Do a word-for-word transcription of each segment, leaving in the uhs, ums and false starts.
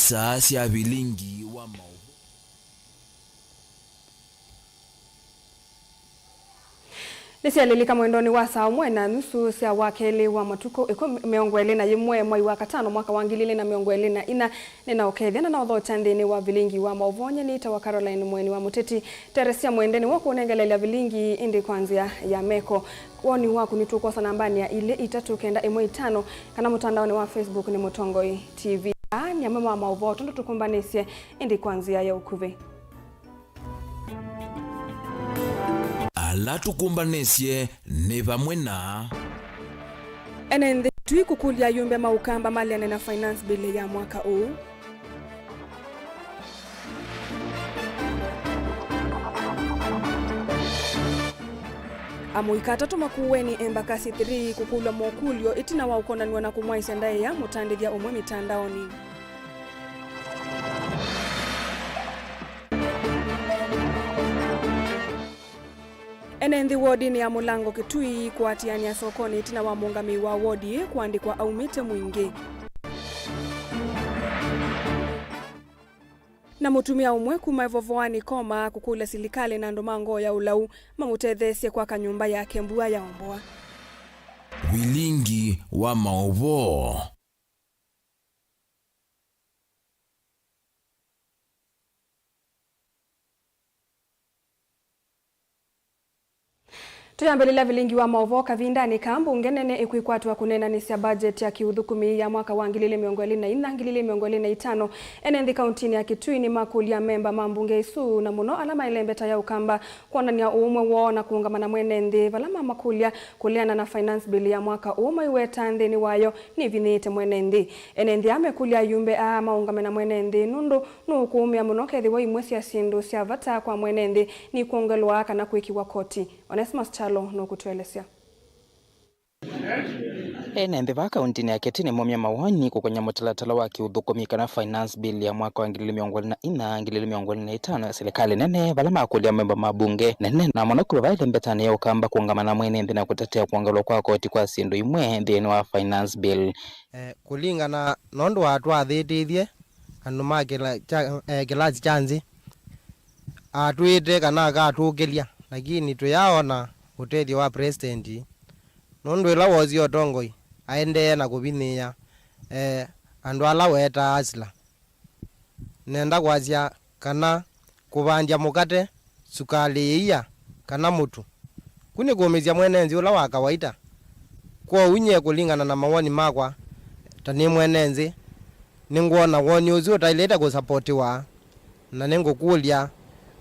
Ngata sya vilingi wa maũvoo. Nĩsyalilika mwendonĩ wa saa ũmwe na nusu sya wakelĩ wa matukũ, ĩkũmi, mĩongo ĩlĩ na yĩmwe mwai wa katano mwaka wa ngili ilĩ na mĩongo ĩlĩ na inya. Nĩnaũkethya na naũthokya nthĩnĩ wa vilingi wa maũvoo. Nyie nĩtawa Caroline Mweni wa Mũteti. Teresia Mwende nĩwe ũkũnengeleelya vilingi, ĩndĩ kwa nzĩa ya meko. Woni waku nĩtũkwosa nambanĩ ya ilĩ itatũ kenda ĩmwe itano, kana mũtandaonĩ wa Facebook nĩ Mũtongoi T V. Aa nĩ amwe ma maũvoo tondũ tũkũmbanĩsye, ĩndĩ kwa nzĩa ya ũkuvĩ. Ala tũkũmbanĩsye nĩ vamwe na. Ene nthĩ Kitui kũkũlya ayumbe ma Ũkamba maleane na finance bill ya mwaka ũũ. Amũika atatũ Makueni Embakasi three kũkũlw'a mokũlyo ĩtina wa ũkonanw'a na kũmwaĩsya ndaĩa mũtandĩthya ũmwe mĩtandaonĩ. Ene nthĩ wodinĩ ya Mũlango Kitui kũatĩanĩa sokonĩ ĩtina wa mũũngamĩi wa wodi ĩĩ kũandĩkwa aumĩte Mwingĩ. Na mũtumĩa ũmwe kuma Ĩvovoanĩ Koma kũkũlya silikalĩ na andũ ma ngoo ya ũlau mamũtetheesye kwaka nyũmba yake mbua yaomboa. Vilingi wa maũvoo. Tũyambĩlĩlya vilingi wa maũvoo kavindanĩ kaa, mbunge nene ĩkwĩkwatw'a kũneenanĩsya budget ya kĩũthũkũmi ya mwaka wa ngili ilĩ mĩongo ĩlĩ na inya, ngili ilĩ mĩongo ĩlĩ na itano. Ene nthĩ kauntinĩ ya Kitui nĩmakũlya amemba ma mbunge ĩsu, na mũno ala maĩ lembeta ya Ũkamba, kwonany'a ũũmwe woo na kũũngama na mwene nthĩ vala mamakũlya kũleana na finance bill ya mwaka ũũ maiweta nthĩnĩ wayo nĩvinyĩĩte mwene nthĩ. Ene nthĩ aa mekũlya ayumbe aa maũngame na mwene nthĩ nũndũ nũũkũũmĩa mũno kethĩwa imwe sya syĩndũ sya vata kwa mwene nthĩ nikwongelwa kana kwĩkĩwa koti. Onesmus Kyalo nũkũtũelesya. Ene nthĩ vaa kauntinĩ ya Kitui nĩmaumya mawoni kũkony'a mũtalatala wa kĩũthũkũmi kana finance bill ya mwaka wa ngili ilĩ mĩongo ĩlĩ na inya, ngili ilĩ mĩongo ĩlĩ na itano ya silikalĩ nene, vala makũlya amemba ma mbunge nene na mũno kuma vaa ĩlembetanĩ ya Ũkamba kũũngama na mwene nthĩ na kũtetea kwongelwa kwa koti kwa syĩndũ imwe nthĩnĩ wa finance bill. Eh, kũlingana na ũndũ watwathĩtĩthye andũ ma kĩla-, kya, eh, kĩlasi kya nthĩ, atwĩte kana akatũkĩlya, lakini tũyaona ũtethyo wa president, nũndũ ĩla wosie ũtongoi aendee na kũvinyĩĩa, eh, andũ ala weetaa hustler. Nenda kwasya kana kũvandya mũkate, sukalĩ, ĩia, kana mũtu, ku nĩ kũũmĩsya mwene nthĩ ũla wa kawaita. Kwoou nyie, kũlingana na mawoni makwa, ta nĩ mwene nthĩ, nĩngwona woni ũsu ũtaĩlĩte kũsapotiwa, na nĩngũkũlya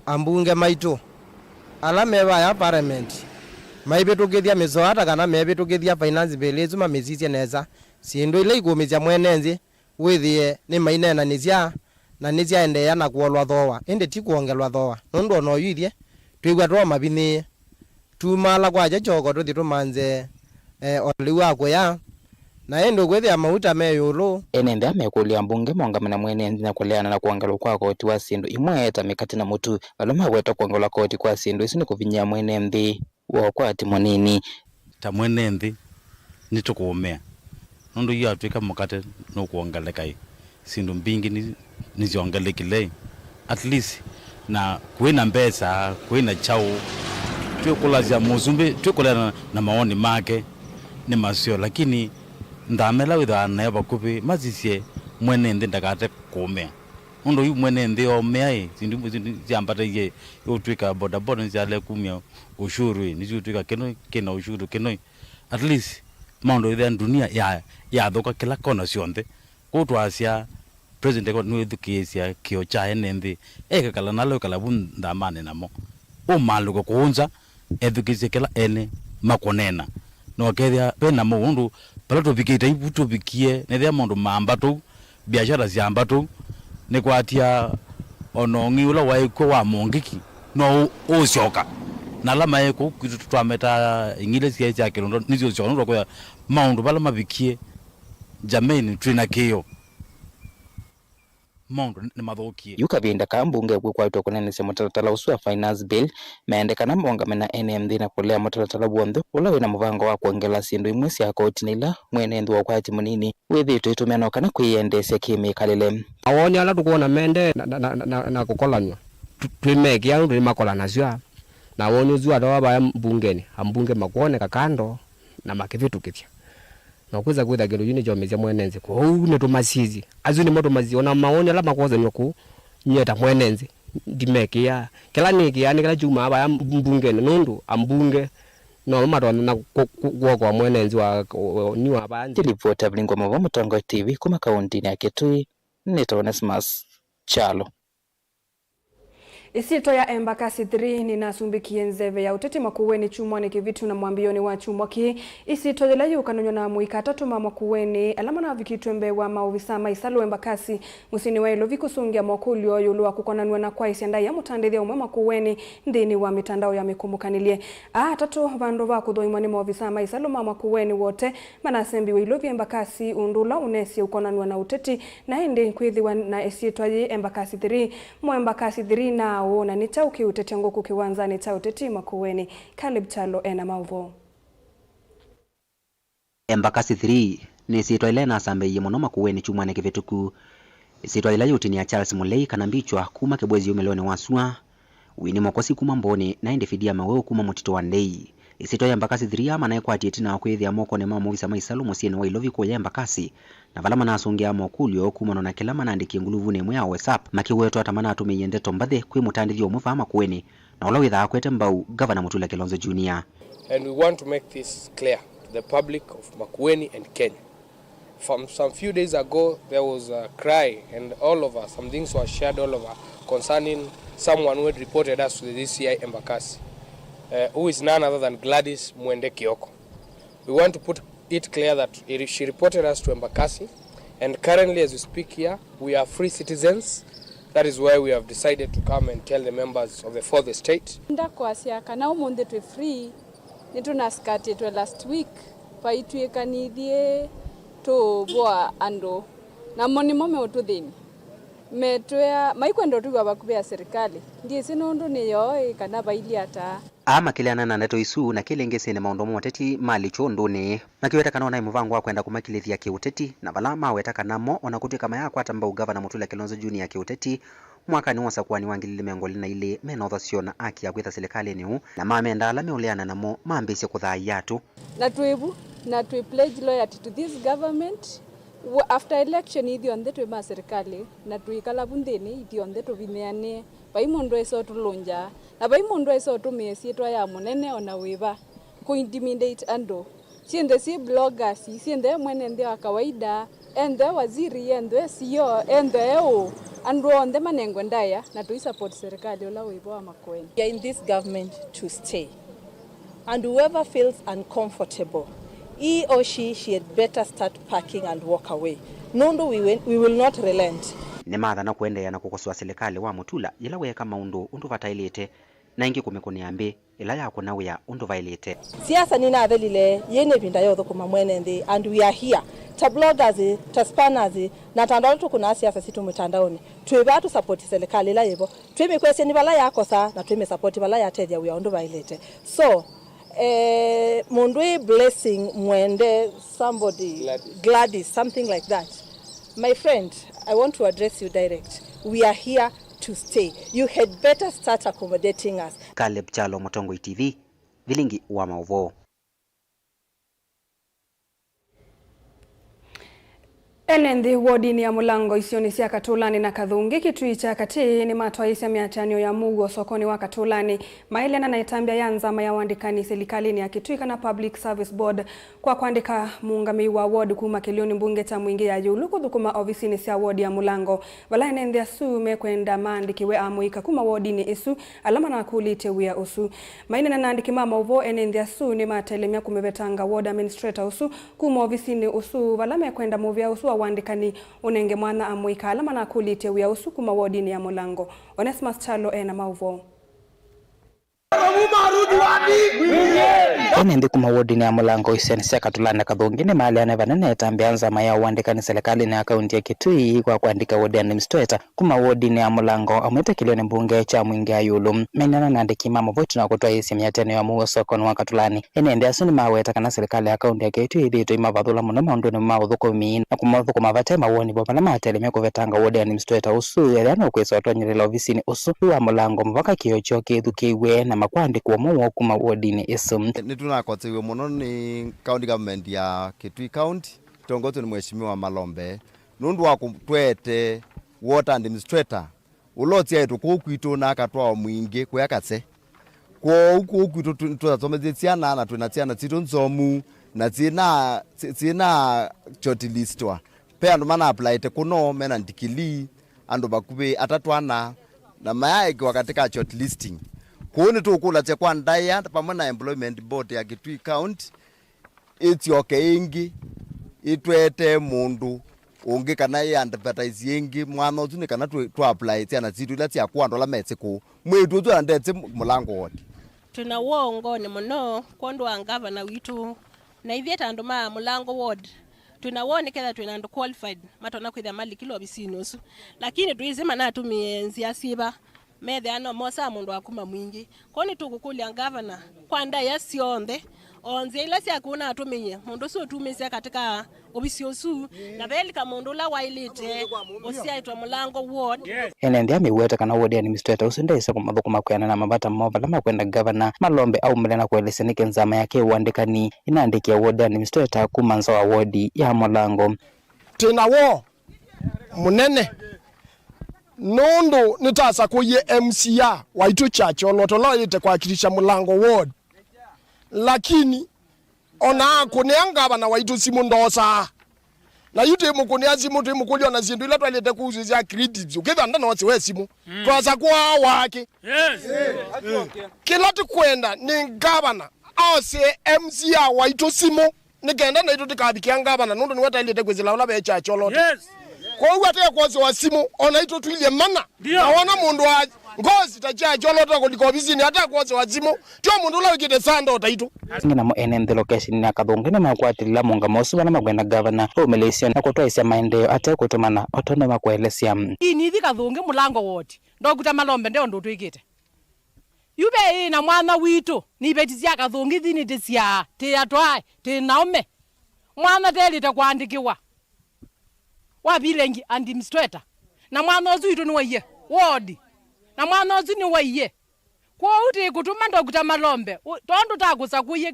ambunge maitũ ala me vaya parliament maivĩtũkĩthya mĩsoata kana mevĩtũkĩthya finance bill ĩsu mamĩsisye nesa, syĩndũ ila ikũũmĩsya mwene nthĩ wĩthĩe nĩmaineenanĩsya na nĩsyaendeea na kũolwa thooa, ĩndĩ ti kwongelwa thooa, nũndũ o na oyu ithyĩ twĩw'a twaũmavinyĩĩe. Tumaala kwakya kyoko tũthi tũmanthe, e, o lĩu wa kũya, na ĩndĩ ũkwĩthĩa mauta me ĩũlũ. Ene nthĩ aa mekũlya ambunge maũngame na mwene nthĩ na kũleana na kwongelwa kwa koti wa syĩndũ imwe ta mĩkate na mũtu, vala maweta kwongelwa koti kwa syĩndũ isu nĩ kũvinyĩĩa mwene nthĩ wa ũkwati mũnini. Ta mwene nthĩ, nĩtũkũũmĩa, nũndũ yu atw'ĩka mũkate nũkwongeleka-ĩ, syĩndũ mbingĩ nĩ, nĩsyongelekile-ĩ, at least, na kwĩ na mbesa, kwĩ na kyaũ, twĩkũlasya mũsumbĩ, twĩkũleana na mawoni make, nĩ maseo, lakini nthama ĩla wĩthĩawa nayo vakuvĩ, masisye mwene nthĩ ndakate kũũmĩa. Nũndũ yu mwene nthĩ oomĩa-ĩ, syĩndũ imwe syĩndũ syambataie, ĩũtw'ĩka bodaboda nĩsyalea kumya ũshuru-ĩ, nĩsyũtw'ĩka kĩno kĩna ũshuru kĩno-ĩ. At least, maũndũ ĩthĩa ndunia ya, yathũka kĩla kona syonthe. Kwoou twasya, President nĩwĩthukĩĩsya kĩo kya ene nthĩ, ekakala nala wĩkala vu nthamanĩ namo. Ũmaalũke kũũ nza, ethukĩĩsye kĩla ene makũneena. Na ũkethĩa ve na mũuo, nũndũ vala tũvikĩte vu tũvikie, nethĩa maũndũ maamba tũu, biashara syamba tũu, nĩkwatia o na ũng'ei ũla waĩ kw'o wa Mũngiki no ũ-, ũũsyoka. Na ala maĩ kũu kwitũ twametaa ing'ile syaĩ sya kĩlũndo nĩsyũsyoka, nũndũ wa kwĩthĩa maũndũ vala mavikie, Germain, twĩ na kĩĩo. maũndũ nĩ mathũkie. Yu kavinda kaa mbunge ĩkwĩkwatw'a kũneenesya mũtalatala ũsu wa Finance Bill, mende kana maũngame na ene nthĩ na kũlea mũtalatala w'onthe ũla wĩna mũvango wa kwongela syĩndũ imwe sya koti na ila mwene nthĩ wa ũkwati mũnini wĩthĩĩtwe ĩtũmĩa no kana kwĩyendeesya kĩ-mĩkalĩle. Mawoni ala tũkwona mendee na, na, na, na, na kũkolanw'a, tũ- twĩmekĩa nũndũ nĩmakolanasw'a. Na woni ũsu watawa vaya mbungenĩ, ambunge makwoneka kando na makĩvĩtũkĩthya. Na ũkwĩsa kwĩtha kĩndũ kĩu nĩkyomĩsya mwene nthĩ. Kwoou nĩtũmasisye. Asu nĩmo tũmasisye. O na mawoni ala makwosanw'a kũu, nyie ta mwene nthĩ, ndimekĩaa. Kĩla nĩkĩaa nĩ kĩla kyumaa vaya mbungenĩ, nũndũ ambunge nomo matonya na kũ- kũ- kũokoa mwene nthĩ wa ũnyũ wa vaa nthĩ. Ndilivota Vilingwa Mavo, Mũtongoi T V, kuma kaũntĩnĩ ya Kitui, nĩtawa Onesmus Kyalo. Ĩsyĩtwa ya Embakasi three nĩnasumbĩkie nzeve ya ũteti Makueni kyumwanĩ kĩvitu na mwambĩĩonĩ wa kyumwa kĩĩ. Ĩsyĩtwa yĩla yĩũkanany'a na amũika atatũ ma Makueni ala manavikĩtw'e mbee wa maovisaa ma ĩsalũ Embakasi mũsyĩnĩ wa Ĩlovi kũsũngĩa mokũlyo ĩũlũ wa kũkonanw'a na kwaĩsya ndaĩa mũtandĩthya ũmwe Makueni nthĩnĩ wa mĩtandao ya mĩkũmbũkanĩlye. Aa atatũ, vandũ va kũthũimwa nĩ maovisaa ma ĩsalũ ma Makueni wote, manasembiwe Ĩlovi Embakasi, ũndũ ũla ũnesie ũkonanw'a na ũteti, na ĩndĩ kwĩthĩwa na ĩsyĩtwa yĩĩ Embakasi three. Mo Embakasi three naaũ, na nĩ kyaũ kĩũtetya ngũkũ kĩwanzanĩ kya ũteti Makueni? Caleb Kyalo ena maũvoo. Embakasi three nĩ ĩsyĩtwa yĩla ĩnasambĩĩie mũno Makueni kyumwanĩ kĩvĩtũku. Ĩsyĩtwa yĩla yĩũtinĩa Charles Mũlei kana Mbichwa kuma Kĩbwezi yumĩlonĩ wa sua, Winnie Mokosi kuma Mbooni, na ĩndĩ Fidia Maweu kuma Mũtitũ wa Ndei. Ĩsyĩtwa ya Embakasi three amana ĩkwatie ĩtina wa kwĩthĩa mokonĩ ma maovisa ma ĩsalũ mũsyĩnĩ wa Ĩlovi kũya Embakasi, na vala manasũngĩaa mokũlyo kumana na kĩla manaandĩkie nguluvunĩ ĩmwe ya WhatsApp, makĩwetwa ta manatũmĩie ndeto mbathĩ kwĩ mũtandĩthya ũmwe vaa Makueni, na ũla wĩthaa akwete mbau Ngavana Mutula Kilonzo Junior. And we want to make this clear to the public of Makueni and Kenya. From some few days ago, there was a cry, and all over, some things were shared all over concerning someone who had reported us to the D C I Embakasi, uh, who is none other than Gladys Mwende Kioko. We want to put it clear that it, she reported us to Embakasi, and currently, as we speak here, we are free citizens. That is why we have decided to come and tell the members of the fourth estate. Ndakwasya kana ũmũnthĩ twĩ free, nĩtũnaskatĩtwe last week, vaitw'ĩka nithyĩ tũũvũa andũ, namo nĩmo meũtũthĩny'a. Metwĩa maikwenda ũtwĩw'a vakuvĩ ya serikali. Ndyĩsĩ nũndũ nĩ yoo ĩ kana vailyĩ ata. Aa makĩleana na ndeto isu na kĩlĩngĩsĩnĩ maũndũ ma ũteti malikya ũndũnĩ, makiweta kana onaĩ mũvango wa kwenda kũmakilĩthya kĩũteti, na vala maweta kana mo ona kũtw'ĩka mayakwata mbau Ngavana Mutula Kilonzo Junior kĩũteti mwakanĩ wa ũsakũani wa ngili ili mĩongo ĩlĩ na ilĩ, mena ũthasyo na aki ya kwĩtha silikalĩnĩ ũũ, na mamenda ala meũleana namo mambĩĩsye kũthaaia atũ. Na twĩ vu, na twĩ pledge loyalty to this government. After election, ithyonthe twĩ ma serikali, na twĩkala vu nthĩnĩ ithyonthe tũvinyĩanĩe. Vai mũndũ aĩsa ũtũlũngya, na vai mũndũ aĩsa ũtũmĩa ĩsyĩtwa ya mũnene o na wĩva kũ intimidate andũ. Syonthe syĩ bloggers, syonthe mwene nthĩ wa kawaida, enthwe waziri, enthwe C E O, enthwe eũ, andũ onthe manengwe ndaĩa, na tũi support serikali ũla wĩ vo wa Makueni. We are in this government to stay. And whoever feels uncomfortable, he or she, she had better start packing and walk away. Nũndũ we will, we will not relent. Nĩmathana kũendeea na kũkosoa silikalĩ wa Mutula yĩla weeka maũndũ ũndũ vataĩlĩte, na ĩngĩ kũmĩkũnĩa mbĩ ĩla yakũna wĩa ũndũ vaĩlĩte. Siasa nĩnathelile, yĩĩ nĩ ĩvinda ya ũthũkũma mwene nthĩ, and we are here. Ta bloggers, ta spanners, na ta andũ ala tũkũnaa siasa sitũ mĩtandaonĩ, twĩ vaa tũsapoti silikalĩ ĩla yĩvo. Twĩmĩkwesya nĩ vala yakosa, na twĩmĩsapoti vala yatethya wĩa ũndũ vaĩlĩte. So, eh, mũndũ ĩ Blessing Mwende, somebody, Gladys. Gladys, something like that. My friend, I want to address you direct. We are here to stay. You had better start accommodating us. Caleb Kyalo, Mũtongoi T V, Vilingi wa Maũvoo. Ene nthĩ wodinĩ ya Mũlango isionĩ sya Katũlanĩ na Kathungi, Kitui kya Katĩ, nĩmatwaĩĩsya mĩatĩanĩo ya mũuo sokonĩ wa Katũlanĩ, maeleana na ĩtambya ya nzama ya ũandĩkani silikalĩnĩ ya Kitui kana Public Service Board, kwa kwandĩka mũũngamĩi wa ward kuma kĩlĩonĩ mbunge kya Mwingĩ ya ĩũlũ kũthũkũma ovisinĩ sya ward ya Mũlango, vala ene nthĩ asu mekwenda maandĩkĩwe amũika kuma wodinĩ ĩsu ala manakũlĩtye wĩa ũsu. Maineena na andĩki ma maũvoo, ene nthĩ asu nĩmatelemya kũmũvetanga ward administrator ũsu kuma ovisinĩ ũsu, vala mekwenda mũvĩa ũsu wa ũandĩkani ũnenge mwanya amũika ala manakũlĩtye wĩa ũsu kuma wodinĩ ya Mũlango. Onesmus Kyalo ena maũvoo. Ene nthĩ kuma wodinĩ ya Mũlango isionĩ sya Katũlanĩ Kathũngĩ nĩmaleana vanene ĩtambya nzama ya ũandĩkani silikalĩnĩ ya kaunti ya Kitui kwa kũandĩka ward administrator kuma wodinĩ ya Mũlango, amwĩtĩkĩlyo nĩ mbunge kya Mwingĩ Ayulu. Menana na andĩki ma mavoti na kũtwaĩĩsya mĩatĩanĩo ya mũuo sokonĩ wa Katũlanĩ, ene nthĩ asu nĩmaweta kana silikalĩ ya kaunti ya Kitui ĩthĩĩtwe ĩmavathũla mũno maũndũnĩ ma ũthũkũmi na kũmathũkũma vate mawoni vo vala matelemya kũvetanga ward administrator ũsu ethĩa nũkwĩsa ũtonyelelwa ovisinĩ ũsu wa Mũlango mũvaka kĩo kyoo kĩthukĩĩw'e na makwandĩkwa mũuo kuma wodinĩ ĩsu. Nĩtũnakoteiwe mũno nĩ county government ya Kitui County, ĩtongoetwe nĩ Mheshimiwa Malombe, nũndũ wa kũtwete ward administrator ũla ũsyaĩtwe kũu kwitũ na akatwawa Mwingĩ kũya Kase. Kwoou kũu kwitũ tũ-, tũtathomethye syana, na twĩna syana sitũ nzomu, na syĩna, sy-, syĩna shortlistwa. Ve andũ mana applyĩte kũno, mena ndikilii, andũ vakuvĩ atatũ ana, na mayaĩkĩwa katika shortlisting. Kwoou nĩtũkũlasya kwa ndaĩa vamwe na Employment Board ya Kitui County, ĩsyoke ĩngĩ ĩtwete mũndũ ũngĩ kana ĩ advertise ĩngĩ mwana ũsu, nĩ kana tũ, tũ apply syana sitũ ila syakũa andũ ala mesĩ kũu. Mwĩĩtu ũsu andetĩ Mũlango ward. Twĩna woo ngoonĩ mũno kwondũ wa ngavana witũ, na ithyĩ ta andũ ma Mũlango ward twĩna woo nĩketha twĩna andũ qualified matonya kwĩthĩa malikile ovisinĩ ũsu, lakini tũisĩ manatũmĩe nzĩa syĩva. Methĩa no mosaa mũndũ wa kuma Mwingĩ. Kwoou nĩtũkũkũlya ngavana kwa ndaĩa syonthe, o nzĩa ila syaku ũnatũmĩie mũndũ ũsu ũtumĩsya katika ovisi ũsu, na velika mũndũ ũla waĩlĩte ũsyaĩtwa Mũlango ward. Ene nthĩ amĩweta kana ward administrator ũsu ndaĩsa kũmathũkũma kwĩana na mavata moo vala makwenda ngavana Malombe aumĩle na kũelesya nĩkĩ nzama yake ya ũandĩkani ĩnaandĩkĩa ward administrator kuma nza wa ward ya Mũlango. Twĩna woo mũnene, nũndũ nĩtasakũie M C A waitũ Churchill Olote ũla waĩlĩte kwakilisha Mũlango ward, lakini ona akũnĩa ngavana waitũ simũ ndoosaa. Na yu twĩmũkũnĩa simũ, twĩmũkũlya ona syĩndũ ila twaĩlĩte kũusĩsya creatives, ũkĩthĩa ndanoosewe simũ. Twasakũa wake. Kĩla tũkwenda nĩ ngavana aosee M C A waitũ simũ. Nĩ kenda naitũ tũkavikĩa ngavana, nũndũ nĩwe taĩlĩte kwĩsĩla ũla ve Churchill Olote. Kwoou atekwosewa simũ, o naitũ tũilye mana. Na wona mũndũ wa ngosi ta Churchill Olote kũlika ovisinĩ atekwosewa simũ, tyo mũndũ ũla wĩkĩte sanda o taitũ. Angĩ namo ene nthĩ lokeshini ya Kathũngĩ nĩmakwatĩlĩla mũngamo ũsu vala makwenda ngavana aumĩlĩsye na kũtwaĩsya maendeeo atekũtũmana, o tondũ makwelesya. Ii nithi Kathũngĩ Mũlango ward, Ndokita Malombe nde ũndũ ũtwĩkĩte. Yu ve ĩĩ na mwana witũ, nĩ iveti sya Kathũngĩ ithi nĩtĩsyaa, tĩ atwae, tĩ na aũme. Mwana telĩte kũandĩkĩwa wa village administrator. Na mwana ũsu witũ nĩwaie ward. Na mwana ũsu nĩwaie. Kwoou tĩkũtũma Ndokita Malombe, ũ-, tondũ takũsakũie.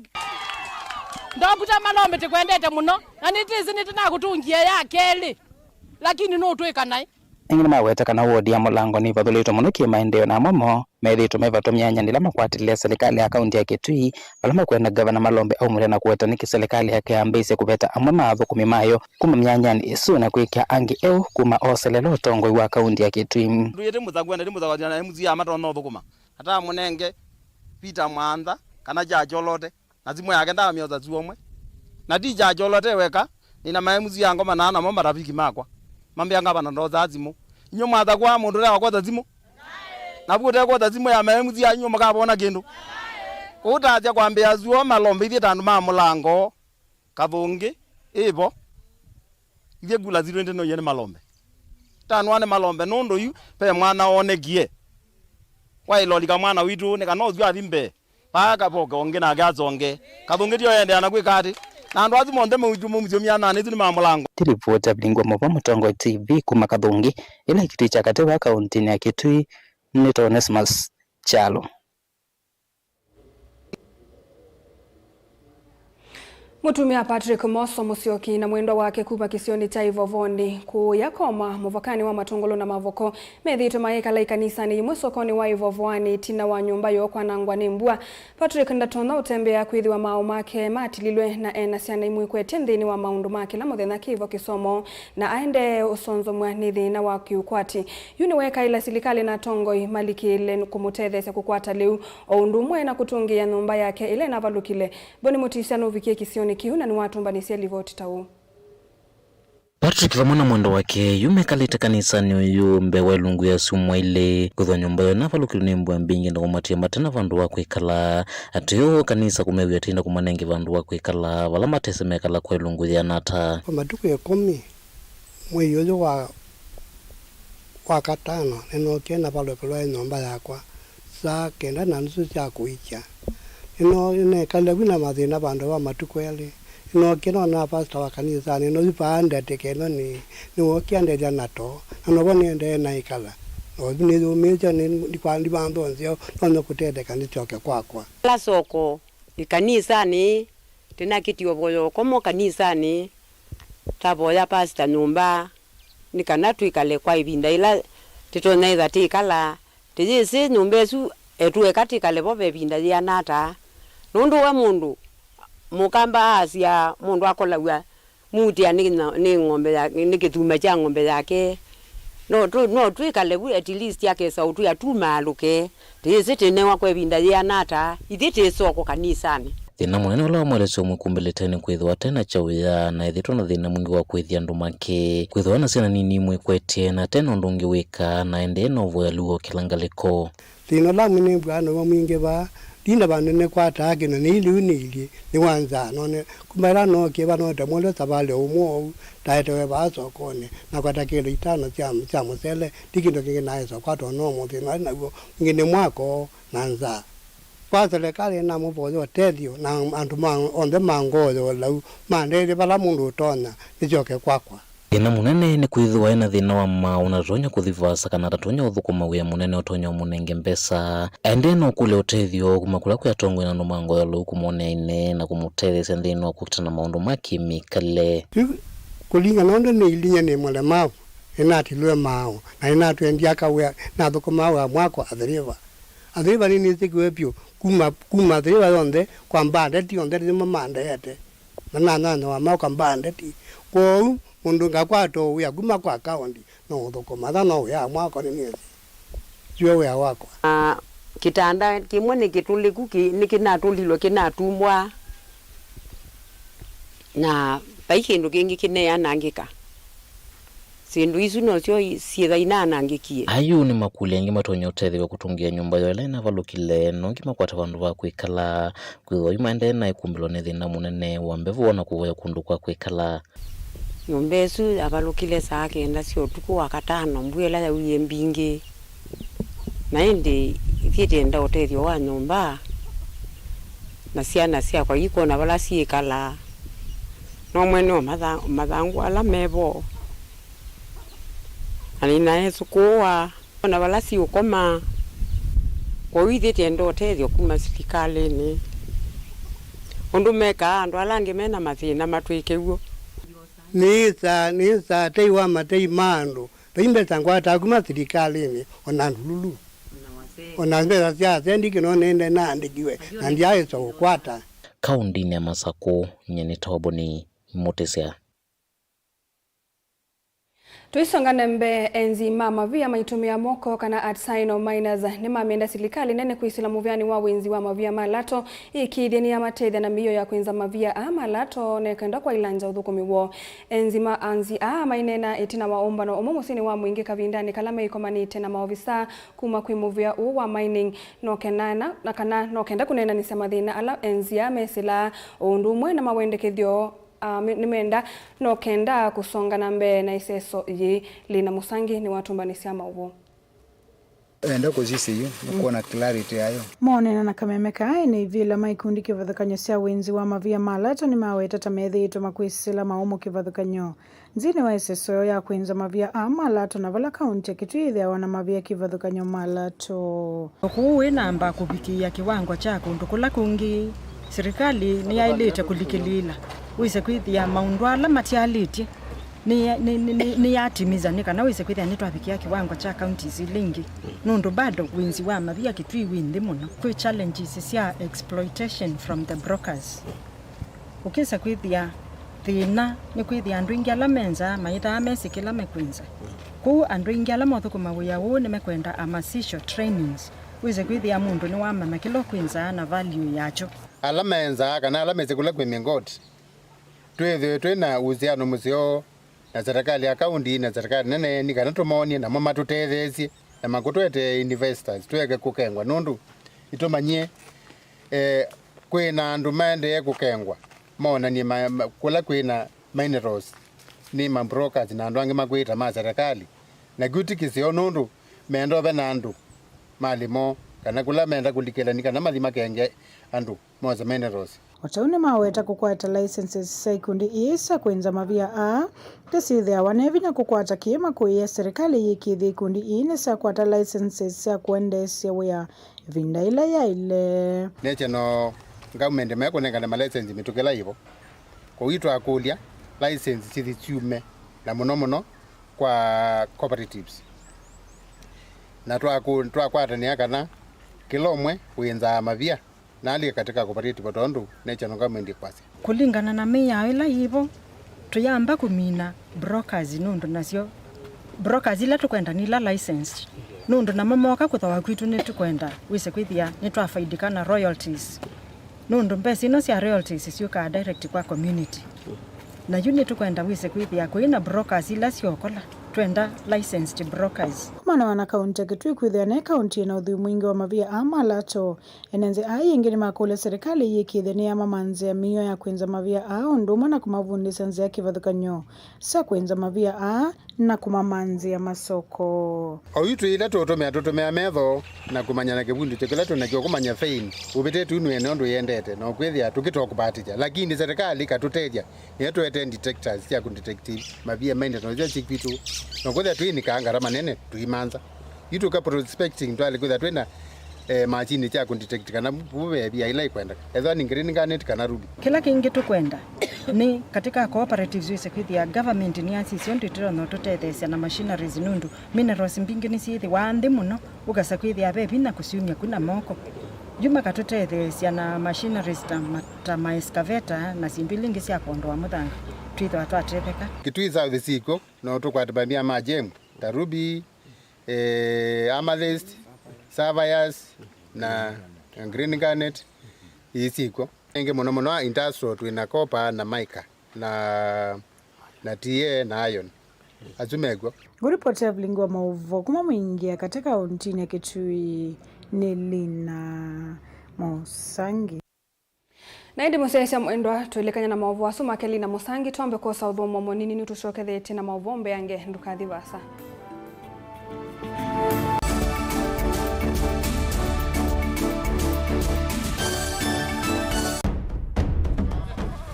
Ndokita Malombe tĩkwendete mũno, na nĩtĩsĩ nĩtĩnakũtũngie ya kelĩ. Lakini nũtwĩka naĩ. Ĩngĩ nĩmaweta kana wodi ya Mũlango nĩvathũlĩtwe mũno kĩ-maendeeo na amwe moo methĩĩtwe maivatwa myanyanĩ ĩla makwatĩlĩle silikalĩ ya kaunti ya Kitui, vala makwenda ngavana Malombe aumĩle na kũweta nĩkĩ silikalĩ yake yambĩĩsye kũveta amwe ma athũkũmi mayo kuma myanyanĩ ĩsu na kwĩkĩa angĩ eũ kuma ooselela ũtongoi wa kaunti ya Kitui. Ndũyĩte mũthagua na ndĩmũthagua na M C A matonya ũthũkũma. Atamũnenge Peter Mwantha kana Churchill Olote. Na simũ yake ndamyosa syũmwe. Na ti Churchill Olote weka, nĩna ma M C A ngoma na namo marafiki makwa. Mambĩa ngavana ndosaa simũ. Inyuĩ mwathagwa mũndũ ũla wakwosa simũ? Na vu ũtekwosa simũ ya ma M C A inyuĩ mũkavona kĩndũ? Kũu taasya kwambĩa syũa Malombe ithyĩ ta andũ ma Mũlango, Kathũngĩ, ĩvo. Ithyĩ kula sitũ nĩtũnoie nĩ Malombe. Tanwa nĩ Malombe nũndũ yu ve mwana wonekie. Waĩlolika mwana witũ nĩ kana ũsu athi mbee. Vaa kavoka ũngĩ nake asonge. Kathũngĩ tio endeea na kwĩka atĩ. Na andũ asu monthe maumĩsyo myananĩ ĩsu nĩ ma Mũlango. Nĩ livoti ya Vilingwa Mova Mũtongoi T V kuma Kathũngĩ, ĩla ĩ Kitui kya katĩ wa kauntinĩ ya Kitui, nĩtawa Onesmus Kyalo. Mũtumĩa Patrick Moso Mũsyoki na mwendwa wake kuma kĩsionĩ kya Ivovonĩ kũũya Koma, mũvakanĩ wa Matũngũlũ na Mavoko, methĩĩtwe mayĩkala ĩkanisanĩ yĩmwe sokonĩ wa Ivovoanĩ ĩtina wa nyũmba yoo kwanangwa nĩ mbua. Patrick ndatonya ũtembea kwĩthĩwa maaũ make matililwe, na ena syana imwĩkwetye nthĩnĩ wa maũndũ ma kĩla mũthenya kĩvo kĩsomo, na aendee ũsonzomw'a nĩ thĩna wa kĩũkwati. Yu nĩwekaĩla silikalĩ na atongoi malikĩle kũmũtetheesya kũkwata lĩu, o ũndũ ũmwe na kũtũngĩĩa nyũmba yake ĩla ĩnavalũkile. Boni Mũtisya nũvikie kĩsionĩ kĩu na nĩwatũmbanĩsye livoti ta ũũ. Patrick vamwe na mwendwa wake yu mekalĩte kanisanĩ ũyũ mbee wa ilungu ya syumwa ilĩ, kwĩthwa nyũmba yoo navalũkilwe nĩ mbua mbingĩ na kũmatia mate na vandũ va kwĩkala. Ateo kanisa kũmew'a tinda kũmanenge vandũ va kwĩkala vala matese mekala kwa ilungu yĩana ata. Kwa matukũ ĩkũmi mwei ũyũ wa, wa katano, nĩnookie navalũkĩlwa nĩ nyũmba yakwa saa kenda na nusu sya kũikya. Nĩno-, nĩnekalile vu na mathĩna vandũ va matukũ elĩ. Nĩnookie nona pastor wa kanisanĩ, nũthi vaa ndatĩka ĩno nĩ, nĩwookie andethya na too, na novo nĩendee naĩkala. Na ũthi nĩyũmĩĩsya, nĩ, ndikwa-, ndivanthwa nzeo, nonye kũtetheka ndĩsyoke kwakwa. Ĩla soko ĩkanisanĩ, tĩnakĩtie ũvoya ũkomo kanisanĩ, tavoya pastor nyũmba, nĩ kana twĩkale kwa ĩvinda yĩla tĩtonya ĩtha tĩikala. Tĩyĩsĩ nyũmba ĩsu etũeka tĩkale vo ve ĩvinda yĩana ata, nũndũ we mũndũ mũkamba aasya mũndũ akolaw'a muutĩa nĩ na-, nĩ ng'ombe ya, nĩ kĩthuma kya ng'ombe yake. No tũ-, no twĩkale vu at least akesa ũtwĩa tumaalũke. Tĩyĩsĩ tĩnewa kwa ĩvinda yĩana ata, ithyĩ tĩ soko kanisanĩ. Thĩna mũnene ũla wamwelesya ũmwĩkumbĩlĩte nĩ kwĩthĩwa ate na kyaũ ya, na ethĩtwe na thĩna mwingĩ wa kũĩthya andũ make, kwĩthĩwa na syana nini imwĩkwetye, na ate na ũndũ ũngĩ wĩka, na aendee na ũvoya lĩu o kĩla ngalĩko. Thĩna ũla mwĩ nĩmbwaa nĩw'o mwingĩ vaa, ndina vandũ nĩkwataa kĩndũ, nĩi lĩu nĩilyĩ, nĩ wa nzaa. None kuma ĩla nookie vaa noete mũndũ savalĩ o ũmwe oou, ndaetewe vaa sokonĩ, nakwata kĩlo itano sya, sya mũsele, ti kĩndũ kĩngĩ naesa kwata, no mũthĩna ũla naĩ naw'o mwingĩ nĩ mwako na nzaa. Kwa selekalĩ namũvoya ũtethyo, na andũ ma, onthe ma ngoo ya ũlau mandethye vala mũndũ ũtonya nĩsyoke kwakwa. Thĩna mũnene nĩ kwĩthĩwa e na thĩna wa maaũ na ndatonya kũthi vaasa kana ndatonya ũthũkũma wĩa mũnene ũtonya ũmũnenge mbesa. Aendee na ũkũlya ũtethyo kuma kũla kwĩ atongoi na andũ ma ngoo ya ũlau kũmwonea ĩnee na kũmũtetheesya nthĩnĩ wa kũkita na maũndũ ma kĩmĩkalĩle. Yu kũlingana ũndũ nĩilyĩ nyie nĩ mũlemavu, nĩnatilwe maaũ na nĩnatwendie aka wĩa, nathũkũmaa wĩa mwako Athiriva. Athiriva nĩnĩsĩkiwe vyũ kuma, kuma Athiriva yonthe kwa mbandeti yonthe nĩmo mandeete. Na nanyanyawa maũka mbandeti. Kwoou mũndũ ngakwata o wĩa kuma kwa kaũndi, no ũthũkũma. Ata no wĩa mwako nĩnĩsĩ. Tiwe wĩa wakwa. Na kĩtanda kĩmwe nĩ kĩtũlĩku, kĩ-, nĩkĩnatũlilwe kĩnatumbwa, na vai kĩndũ kĩngĩ kĩneanangĩka. Syĩndũ isu nosyo i-, syĩtha inaanangĩkie. Ayu nĩ makũlyo angĩ matonya ũtethew'a kũtũngĩa nyũmba yoo ĩla ĩnavalũkile, no ũngĩ makwata vandũ va kwĩkala, kwĩthĩwa yu maendee na ĩkumbĩlwa nĩ thĩna mũnene wa mbevo na kũvoya kũndũ kwa kwĩkala. Nyũmba ĩsu yavalũkile saa kenda sya ũtukũ wa katano, mbua ĩla yauie mbingĩ, na ĩndĩ ithyĩ tĩenda ũtethyo wa nyũmba, na syana syakwa ikwona vala syĩkalaa. No mwene o matha-, mathangũ ala me vo, na nĩnaesũkũũa, ona vala siũkoma. Kwoou ithyĩ tĩenda ũtethyo kuma silikalĩnĩ, ũndũ mekaa andũ ala angĩ me na mathĩna matwĩke w'o. Nĩĩsaa, nĩĩsaa tei wa matei ma andũ, vai mbesa ngwataa kuma silikalĩnĩ, ona ndululu, ona mbesa sya asendi kĩno nĩende naandĩkiwe, na ndyaaĩsa ũkwata. Kaũndĩnĩ ya Masakũ, nyie nĩ Toboni Mũtĩsya. Tũisonga na mbee, enzi ma mavia maitũmĩa moko kana at sign of minors nĩmamenda silikalĩ nene kwĩsĩla mũvĩanĩ wa wĩnzi wa mavia ma lato ĩkĩĩthye nĩyamatethya na mĩio ya kwĩnza mavia aa ma lato nĩ kenda kwaĩlangya ũthũkũmi woo. Enzi ma anzi aa maineena ĩtina wa ũmbano ũmwe mũsyĩnĩ wa Mwingĩ kavindanĩ kala meĩkomanĩte na maovisaa kuma kwĩ mũvĩa ũũ wa mining, no kenda na, na kana no kenda kũneenanĩsya mathĩna ala enzi aa mesĩlaa, o ũndũ ũmwe na mawendekethyo. Ah, me-, nĩmenda, no kenda kũsonga na mbee na ĩseso yĩĩ. Lina Mũsangi nĩwatũmbanĩsya maũvoo. Enda kũsisya yu, nũkwona clarity yayo. Moneena na kameme kaa ene ivĩla ma ikundi kĩvathũkany'o sya wĩnzi wa mavia ma lato nĩmaweta ta methĩĩtwe makwĩsĩla maũmũ kĩvathũkany'o. Nthĩnĩ wa ĩseso ya kwĩnza mavia aa ma lato na vala kaunti ya Kitui ĩthĩawa na mavia kĩvathũkany'o ma lato. Kũu wĩnamba kũvikĩĩa kĩwango kya kũndũ kũla kũngĩ, silikalĩ nĩyaĩlĩte kũlikĩlĩĩla wĩse kwĩthĩa maũndũ ala matialĩtye nĩ, nĩ, nĩ, nĩ, nĩyatimisa nĩ kana wĩse kwĩthĩa nĩtwavikĩa kĩwango kya counties ila ingĩ, nũndũ bado wĩnzi wa mavia Kitui wĩ nthĩ mũno. Kwĩ challenges sya exploitation from the brokers. Ũkĩsa kwĩthĩa thĩna nĩ kwĩthĩa andũ aingĩ ala menzaa maĩthaa mesĩ kĩla mekwĩnza. Kwoou andũ aingĩ ala maũthũkũma wĩa ũũ nĩmekwenda amasisyo trainings, wĩse kwĩthĩa mũndũ nĩwamanya kĩla ũkwĩnzaa na value yakyo. Ala menzaa kana ala mesĩ kũla kwĩ mĩngoti, twĩthĩwe twĩ na uhusiano mũseo na serikali ya kaunti na serikali nene nĩ kana tũmonie namo matũtetheesye na makũtwetee investors tweke kũkengwa, nũndũ nĩtũmanyie, eh, kwĩ na andũ maendee kũkengwa monanie ma, ma, kũla kwĩ na minerals nĩ ma brokers na andũ angĩ makwĩta ma serikali. Na kĩu ti kĩseo nũndũ menda ũve na andũ malĩ moo kana kũla menda kũlikĩlani kana mathi makenge andũ mose minerals. O ta ũu nĩmaweta kũkwata licenses sya ikundi ii sya kwĩnza mavia aa, kĩsyĩthĩawa ne vinya kũkwata kĩĩ makũĩe serikali yĩkĩĩthye ikundi ii nĩsyakwata licenses sya kũendeesya wĩa ĩvinda ĩla yaĩle. Nĩkyo no government mekũnengane malicense mĩtũkĩ ĩla yĩvo. Kwoou twakũlya license sithi syume, na mũno mũno kwa cooperatives. Na twakũ-, twakwatanĩa kana kĩla ũmwe wĩnzaa mavia na alike katika cooperative, tondũ nĩkyo no government ĩkwasya. Kũlingana na mĩao ĩla yĩvo, tũyamba kũmina brokers, nũndũ nasyo brokers ila tũkwenda nĩ ila licensed, nũndũ namo moka kũthawa kwitũ nĩtũkwenda wĩse kwĩthĩa nĩtwafaidika na royalties, nũndũ mbesa ino sya royalties syũkaa direct kwa community. Na yu nĩtũkwenda wĩse kwĩthĩa kũi na brokers ila syokola, twenda licensed brokers. Kumanawa na kaunti ya Kitui kwĩthĩa nĩ kaunti ĩna ũthwii mwingĩ wa mavia aa ma lato, ene nzĩa aa yĩngĩ nĩmakũlya serikali yĩkĩĩthye nĩyamamanzĩa mĩio ya kwĩnza mavia aa ũndũ ũmwe na kũmavundĩsya nzĩa kĩvathũkany'o sya kwĩnza mavia aa na kũmamanzĩa masoko. Oyu twĩ ĩla tũũtũmĩa, tũtũmĩa metho na kũmanya na kĩvundĩkyo kĩla twĩ nakyo kũmanya vein ũvĩtĩtwe nĩ ene ũndũ yendete, na ũkwĩthĩa tũkĩtoa kũvatĩkya, lakini serikali ĩkatũtethya, nĩyo tũete detectors sya kũdetect mavia maende na ũsya syĩ kwitũ, na ũkwĩthĩa tũinikaa ngarama nene tũimanza. Yu tũka prospecting, twalĩ kwĩthĩa twĩ na, eh, machine sya kũdetect kana vu ve via ila ikwendeka, ethwa nĩ green garnet kana ruby. Kĩla kĩngĩ tũkwenda nĩ katika cooperatives wĩse kwĩthĩa government nĩyasisya ũndũ ĩtonya ũtũtetheesya na machineries, nũndũ minerals mbingĩ nĩsyĩthĩwaa nthĩ mũno, ũkasa kwĩthĩa ve vinya kũsyumya ku na moko. Yu makatũtetheesya na machineries ta ma, ta ma excavator na syĩndũ ila ingĩ sya kwondoa mũthanga, twĩthĩwa twatetheka. Kitui South sikw'o, no tũkwate mavia ma gem ta ruby, eh, amethyst, sapphires na green garnet, ii sikw'o. Ĩngĩ mũno mũno industrial twĩ na copper na mica na, na T A na iron. Asu mekw'o. Ngũripoti ya vilingi wa maũvoo kuma Mwingi ya katĩ kauntinĩ ya Kitui nĩ Lina Mosangi. Na ĩndĩ mũsyaĩĩsya mwendwa, twĩlĩkany'a na maũvoo asu make Lina Mosangi, twambe kwosa ũthũmũo mũnini nĩtũsyokethetye na maũvoo mbeange, ndũkathi vaasa.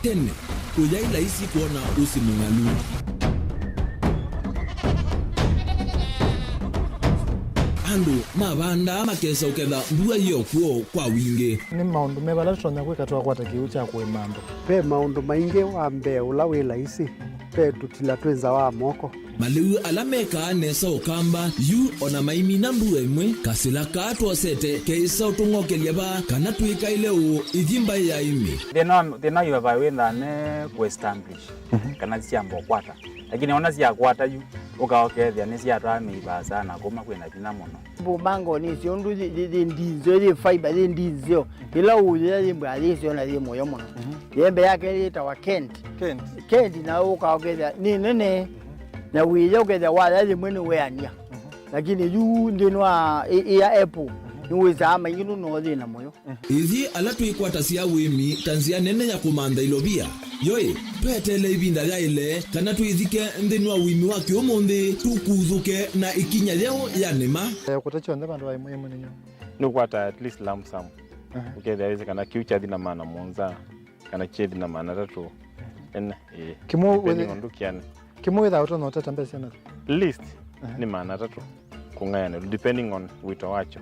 Tene, kũyaĩ laisi kwona ũsĩ mũng'alu. Andũ mavandaa makesa ũketha mbua yĩ o kw'o kwa wingĩ. Nĩ maũndũ meva ala tũtonya kwĩka twakwata kĩw'ũ kya kũĩma andũ? Ve maũndũ maingĩ. Wa mbee ũla wĩ laisi, ve tũtila twĩ nza wa moko. Malĩu ala mekaa nesa ũkamba yu o na maimina mbua ĩmwe, kasĩla kaa twosete keĩsa ũtũng'okelya vaa kana twĩkaĩle ũũ ithi mbaĩ ya ĩmĩ. Thĩna wa, thĩna wa ivavai wĩthaa ne kũ establish, mhm, kana syamba ũkwata. Lakini ona syakwata yu, ũka ũkethĩa nĩsyatwaa mĩi vaasa na kũma kwĩna vinya mũno. Mbumbango nĩsyo ũndũ yĩ, yĩ, yĩ ndinzeo, yĩ fiber, yĩ ndinzeo. Ĩla ũũyĩa yĩ mbaa yĩseo na yĩ mũyo mũno. Mhm. Yembe yake yĩtawa Kent. Kent. Kent, na ũka ũkethĩa nĩ nene. Mhm. Na wĩya ũkethĩa waya yĩmwe nĩ weania. Mhm. Lakini yu nthĩnĩ wa ĩ-, ĩ ya apple, mhm, nĩwĩsaa maingĩ nũno thĩna mũyo. Ithyĩ ala twĩkwatasya ũĩmi ta nzĩa nene ya kũmantha ilovia, yoĩ, tweteele ĩvinda yaĩle kana twĩthike nthĩnĩ wa ũĩmi wa kĩũmũnthĩ, tũkuthũke na ĩkinya yeũ ya nĩma. Eh, kũta kyonthe vandũ va ĩmwe ĩmwe nĩ nyũ. Nĩũkwata at least lump sum. Aha. Ũkethĩa wĩsĩ kana kĩu kyathi na maana mũonza, kana kyethi na maana atatũ. Ene, ĩĩ. Kĩmwe depending wĩthĩ-, on ndũkĩane. Kĩmwe wĩthaa ũtonya ũtata mbesa na? Least, aha, nĩ maana atatũ kũng'ayanĩlwa, depending on wĩto wakyo.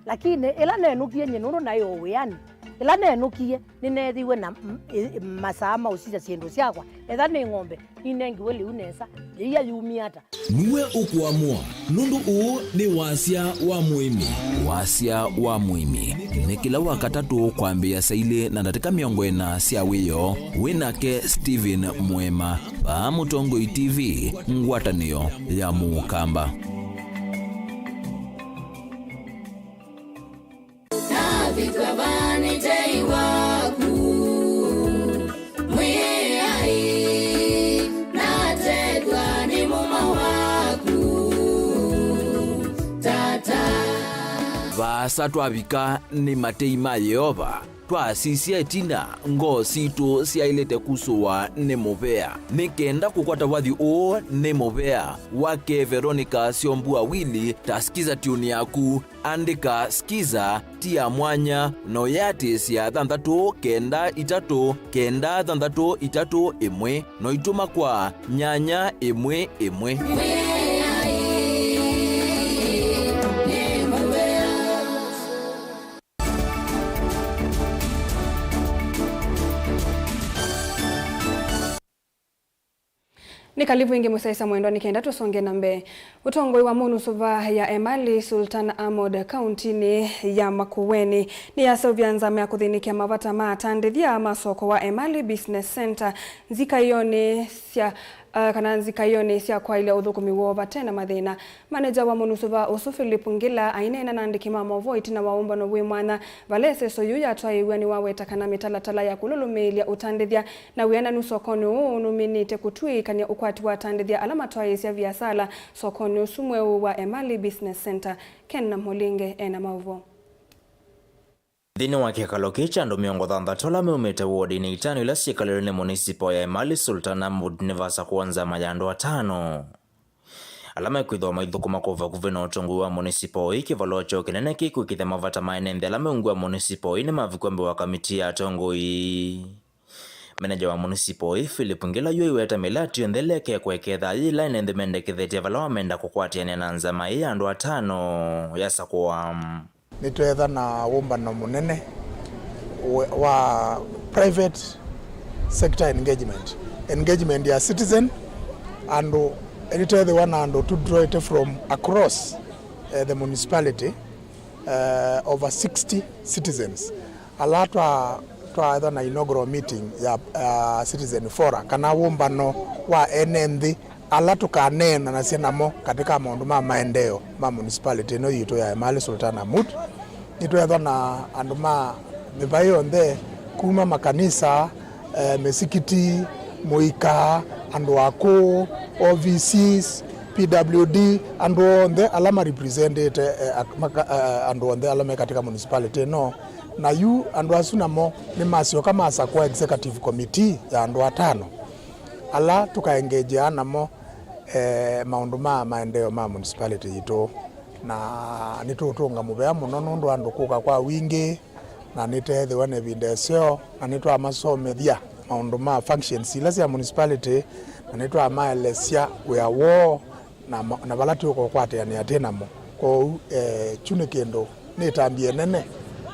Lakini ĩla nenũkie nyie nũndũ naĩ o wĩanĩ, ĩla nenũkie nĩneethiwe na m-, ĩ-, masaa ma ũsisya syĩndũ syakwa. Etha nĩ ng'ombe, ninengiwe lĩu nesa, yĩia yumie ata? Nue ũkũamũa, nũndũ ũũ nĩ wasya wa mũĩmi. Wasya wa mũĩmi nĩ kĩla Wakatatũ kwambĩĩa saa ilĩ na ndatĩka mĩongo ĩna sya wĩoo. Wĩ nake Stephen Mwema, vaa Mũtongoi T V, ngwatanĩo ya Mũkamba. Navika vaa nĩ tei waku, Mwĩai, nate Asa twavika nĩ matei ma Yeova, twaasisya ĩtina, ngoo sitũ syaĩlĩte kusũwa nĩ mũvea. Nĩ kenda kũkwata wathi ũũ nĩ mũvea, wake Veronica Syombua Wili ta skiza tune yaku. Andĩka skiza ti ya mwanya na ũyĩatĩĩsya thanthatũ kenda itatũ kenda thanthatũ itatũ ĩmwe, na ũitũma kwa nyanya ĩmwe ĩmwe. Nĩ kalivu ĩngĩ mũsyaĩĩsya mwendwa, nĩ kenda tũsonge na mbee. Ũtongoi wa MONUSO vaa ya Emali Sultan Ahmud kauntinĩ ya Makueni nĩyaseũvya nzama ya kũthĩnĩkĩa mavata ma atandĩthya ma soko wa Emali Business Center nzikaĩonĩ sya, uh, kana nzikaĩonĩ sya kwaĩlya ũthũkũmi woo vate na mathĩna. Maneja wa MONUSO vaa ũsu Philip Ngila aineena na andĩki ma maũvoo ĩtina wa ũmbano wĩ mwanya vala ĩseso yĩu yatwaĩĩw'a nĩwaweta kana mĩtalatala ya kũlũlũmĩĩlya ũtandĩthya na wĩananu sokonĩ ũũ nũminĩte kũtw'ĩĩkany'a ũkwati wa atandĩthya ala matwaĩĩsya viasala sokonĩ ũsu mweũ wa Emali Business Center. Ken Namulinge ena maũvoo. Nthĩnĩ wa kĩkalo kĩĩ kya andũ mĩongo thanthatũ ala meumĩte wodinĩ itano ila syĩkalĩlwe nĩ munisipal ya Emali Sultan Ahmud, nĩvasakũwa nzama ya andũ atano ala mekwĩthĩwa maithũkũma kwa vakuvĩ na ũtongoi wa munisipal ĩĩ kĩvalũa kyoo kĩnene kĩkwĩkĩthya mavata ma ene nthĩ ala meungua munisipal ĩĩ nĩmavikwa mbee wa kamiti ya atongoi. Meneja wa munisipal ĩĩ, Philip Ngila, yu aiweta mĩlatĩ yonthe ĩla ĩkekwa ĩkethaa yĩ ĩla ene nthĩ mendekethetye vala wamenda kũkwatĩanĩa na nzama ĩĩ ya andũ atano yasakũwa. Nĩtweetha na wũmbano mũnene wa, wa private sector engagement, engagement ya citizen, andũ, nĩtweethĩwa na andũ tũdrawĩte from across, eh, the municipality, eh, over sixty citizens ala twa, twaetha na inaugural meeting ya, ya Citizen Fora, kana wũmbano wa ene nthĩ ala tũkaneenanasya namo katika maũndũ ma maendeeo ma municipality ĩno yitũ ya Emali Sultan Ahmud. Nĩtweethwa na andũ ma mĩvaĩ yonthe, kuma makanisa, eh, mĩsikiti, mũika, andũ akũũ, O V Cs, P W D, andũ onthe ala marepresentĩte, eh, ak-, maka-, eh, andũ onthe ala me katika municipality ĩno. Na yu andũ asu namo nĩmasyoka masakũa executive committee ya andũ atano ala tũkaengengyeaa namo, eh, maũndũ ma maendeeo ma municipality yitũ. Na nĩtũũtũnga mũvea mũno nũndũ andũ kũka kwa wingĩ, na nĩteethĩwa na ĩvinda ĩseo, na nĩtwamasomethya maũndũ ma functions ila sya municipality, na nĩtwamaelesya wĩa woo na ma-, na vala tũkũkwatĩanĩa twĩ namo. Kwoou, eh, kyu nĩ kĩndũ nĩ ĩtambya ĩnene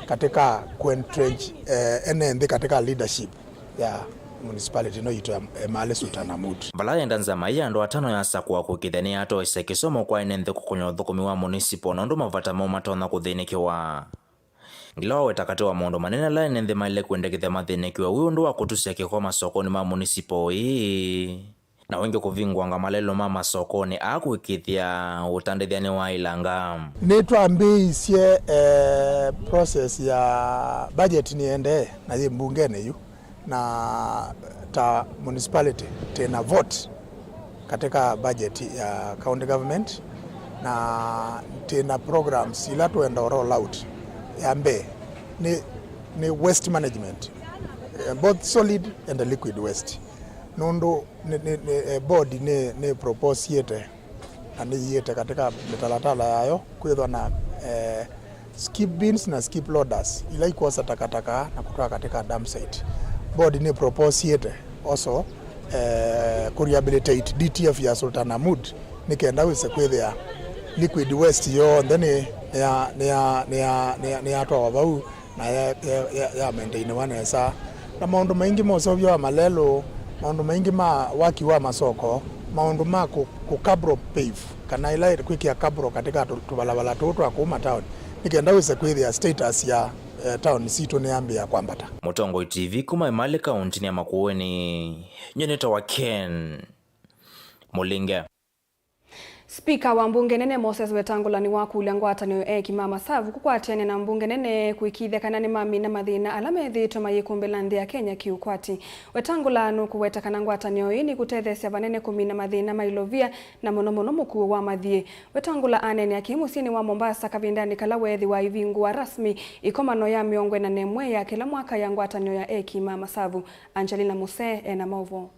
katika kũentrench, eh, ene nthĩ katika leadership ya municipality ĩno yitũ ya Emali Sultan Ahmud. Vala yenda nzama ĩĩ ya andũ atano yasakũa kũĩkĩĩthya nĩyatoesya kĩsomo kwa ene nthĩ kũkony'a ũthũkũmi wa municipal na ũndũ mavata moo matonya kũthĩnĩkĩwa. Ngila waweta katĩ wa maũndũ manene ala ene nthĩ maĩle kwendekethya mathĩnĩkĩwe wĩ ũndũ wa kũtusya kĩko masokonĩ ma municipal ĩĩ, na wĩngĩ kũvingũanga malelũ ma masokonĩ aa kũĩkĩĩthya ũtandĩthya nĩwaĩlanga. Nĩtwambĩĩisye, eh, process ya budget nĩendee na yĩ mbungenĩ yu, na ta municipality twĩna vote katika budget ya county government, na twĩna programs ila twenda roll out. Ya mbee nĩ, nĩ waste management, eh, both solid and liquid waste, nũndũ nĩ, nĩ, nĩ, eh, board nĩ, nĩ proposiĩte na nĩyiĩte katika mĩtalatala yayo kwĩthwa na, eh, skip bins na skip loaders ila ikwosa takataka na kũtwaa katika dump site. Board nĩ proposiĩte also, eh, kũ rehabilitate D T F ya Sultan Ahmud nĩ kenda wĩse kwĩthĩa liquid waste yonthe nĩ, nĩ ya, nĩ ya, nĩ ya, nĩ ya, nĩ yatwawa vau na ya, ya, ya, ya maintainiwa nesa. Na maũndũ maingĩ ma ũseũvyo wa malelũ, maũndũ maingĩ ma waki wa masoko, maũndũ ma kũ, kũ cabro pave, kana ĩla kwĩkĩa cabro katika tũ, tũvalava tũũ twa kũu mataoni, nĩ kenda wĩse kwĩthĩa status ya, eh, taoni sitũ nĩyambĩĩa kwambata. Mũtongoi T V kuma Emali kauntinĩ ya Makueni, nyie nĩtawa Ken Mũlinge. Spika wa mbunge nene Moses Wetangula nĩwakũlya ngwatanĩo ya eki ma masavu kũkwatĩanĩa na mbunge nene kũĩkĩĩthya kana nĩmamina mathĩna ala methĩĩtwe mayĩkũmbĩla nthĩ ya Kenya kĩũkwati. Wetangula nũkũweta kana ngwatanĩo ĩĩ nĩkũtetheesya vanene kũmina mathĩna ma ilovia na mũno mũno mũkuo wa mathiĩ. Wetangula aneenea kĩĩ mũsyĩnĩ wa Mombasa kavindanĩ kala weethĩwa aivingũa rasmi ĩkomano ya mĩongo ĩna na ĩmwe ya kĩla mwaka ya ngwatanĩo ya eki ma masavu. Angelina Musee ena maũvoo.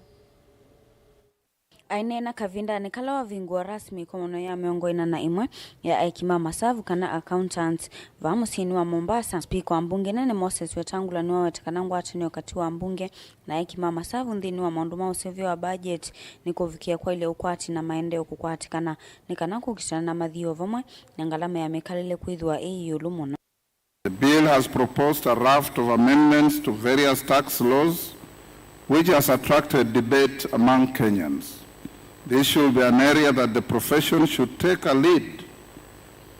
Aineena kavindanĩ kala wavingũa rasmi ĩkomano ya mĩongo ĩna na ĩmwe ya eki ma masavu kana accountants vaa mũsyĩnĩ wa Mombasa, spika wa mbunge nene Moses Wetangula nĩwaweta kana ngwatanĩo katĩ wa mbunge na eki ma masavu nthĩnĩ wa maũndũ ma ũseũvyo wa budget nĩ kũvikĩa kwaĩlya ũkwati na maendeeo kũkwatĩkana nĩ kana kũkitana na mathiĩ o vamwe na ngalama ya mĩkalĩle kwĩthĩwa ĩ ĩũlũ mũno. The bill has proposed a raft of amendments to various tax laws, which has attracted debate among Kenyans. This should be an area that the profession should take a lead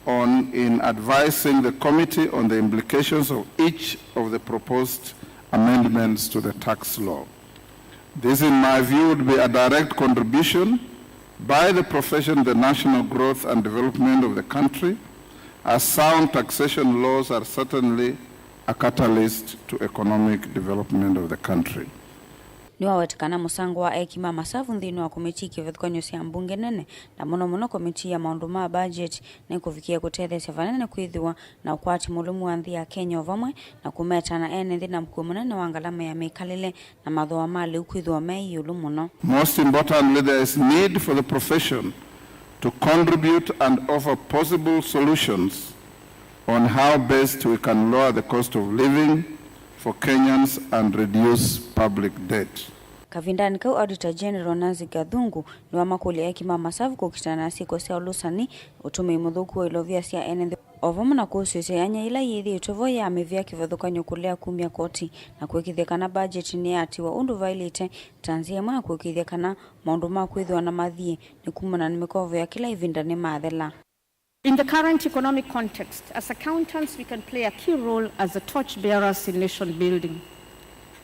on in advising the committee on the implications of each of the proposed amendments to the tax law. This, in my view, would be a direct contribution by the profession to the national growth and development of the country, as sound taxation laws are certainly a catalyst to economic development of the country. Nĩwaweta kana mũsango wa eki ma masavu nthĩnĩ wa komiti kĩvathũkany'o sya mbunge nene, na mũno mũno komiti ya maũndũ ma budget, nĩkũvikĩa kũtetheesya vanene kwĩthĩwa na ũkwati mũlũmu wa nthĩ ya Kenya o vamwe na kũmeta na ene nthĩ na mũkuo mũnene wa ngalama ya mĩkalĩle na mathooa ma lĩu kwĩthĩwa me ĩũlũ mũno. Most importantly, there is need for the profession to contribute and offer possible solutions on how best we can lower the cost of living for Kenyans and reduce public debt. Kavindanĩ kau, Auditor General Nancy Gathungu nĩwamakũlya eki ma masavu kũkitana na syĩko sya ũlũsani, ũtũmĩi mũthũku wa ilovia sya ene nthĩ, o vamwe na kũsũĩsya yanya yĩla yĩthĩĩtwe vo ya mĩvĩa kĩvathũkany'o kũlea kumya koti, na kũĩkĩĩthya kana mbajeti nĩyatiwa ũndũ vaĩlĩte, ta nzĩa ĩmwe ya kũĩkĩĩthya kana maũndũ ma kwĩthĩwa na mathiĩ nĩ kumana na mĩkovo ya kĩla ĩvinda nĩmathela. In the current economic context, as accountants, we can play a key role as the torch bearers in nation building.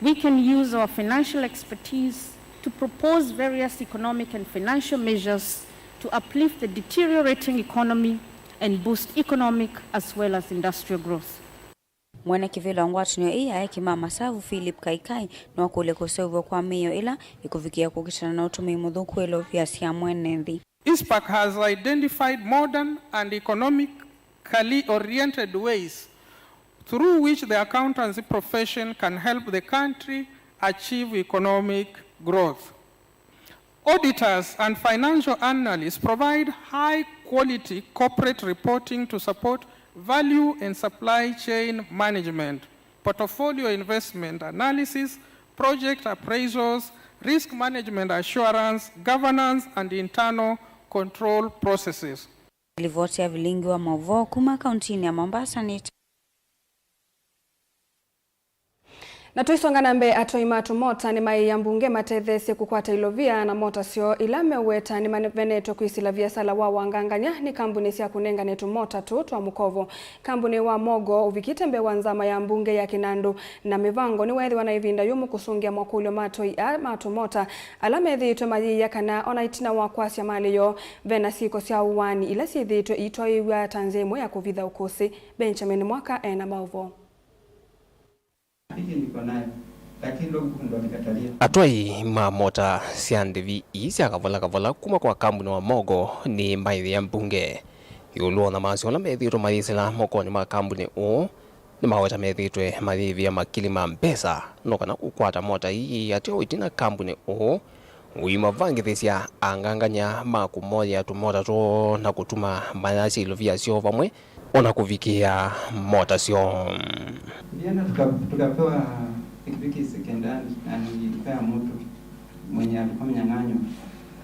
We can use our financial expertise to propose various economic and financial measures to uplift the deteriorating economy and boost economic as well as industrial growth. Mwene kĩvĩla wa ngwatanĩo ĩĩ ya eki ma masavu, Philip Kaikai, nĩwakũlya kũseũvw'a kwa mĩio ĩla ĩkũvikĩa kũkitana na ũtũmĩi mũthũku wa ilovia sya mwene nthĩ. ISPAC has identified modern and economically oriented ways through which the accountancy profession can help the country achieve economic growth. Auditors and financial analysts provide high-quality corporate reporting to support value and supply chain management, portfolio investment analysis, project appraisals, risk management assurance, governance, and internal control processes. Livoti ya vilingi wa maũvoo kuma kauntinĩ ya Mombasa nĩ Na tũisonga na mbee, atwai ma tũmota nĩmaĩĩa mbunge matetheesye kũkwata ilovia na mota syoo ila meũweta nĩmavenetwe kwĩsĩla viasala wa wangangany'a nĩ kambunĩ sya kũnengane tũmota tũũ twa mũkovo. Kambunĩ wa Mogo ũvikĩte mbee wa nzama ya mbunge ya kĩnandũ na mĩvango nĩweethĩwa na ĩvinda yũmũ kũsũngĩa makũlyo ma atwai aa ma tũmota ala methĩĩtwe mayĩĩa kana ona ĩtina wa kwasya malĩ yoo, ve na syĩko sya ũaani ila syĩthĩĩtwe iitwaĩĩw'a ta nzĩa ĩmwe ya kũvitha ũkũsĩ. Benjamin Mwaka e na maũvoo. Hiki niko nayo, lakini ndo mkuu ndo alikatalia. Atwai ma mota sya ndĩvi ii sya kavola kavola kuma kwa kambuni wa Mogo nĩ maĩvĩa mbunge ĩũlũ wa ũnyamasyo ũla methĩĩtwe mayĩsĩla mokonĩ ma kambuni ũũ. Nĩmaweta methĩĩtwe mayĩvĩa makili ma mbesa no kana kũkwata mota ii ateo ĩtina kambuni ũũ ũimavangĩthĩsya angangany'a ma kũmoya tũmota twoo na kũtuma mayasya ilovia syoo vamwe, o na kũvikĩa mota syoo. Vijana tuka-, tukapewa pikipiki sekondari na nilipea mtu mwenye alikuwa mnyang'anyo.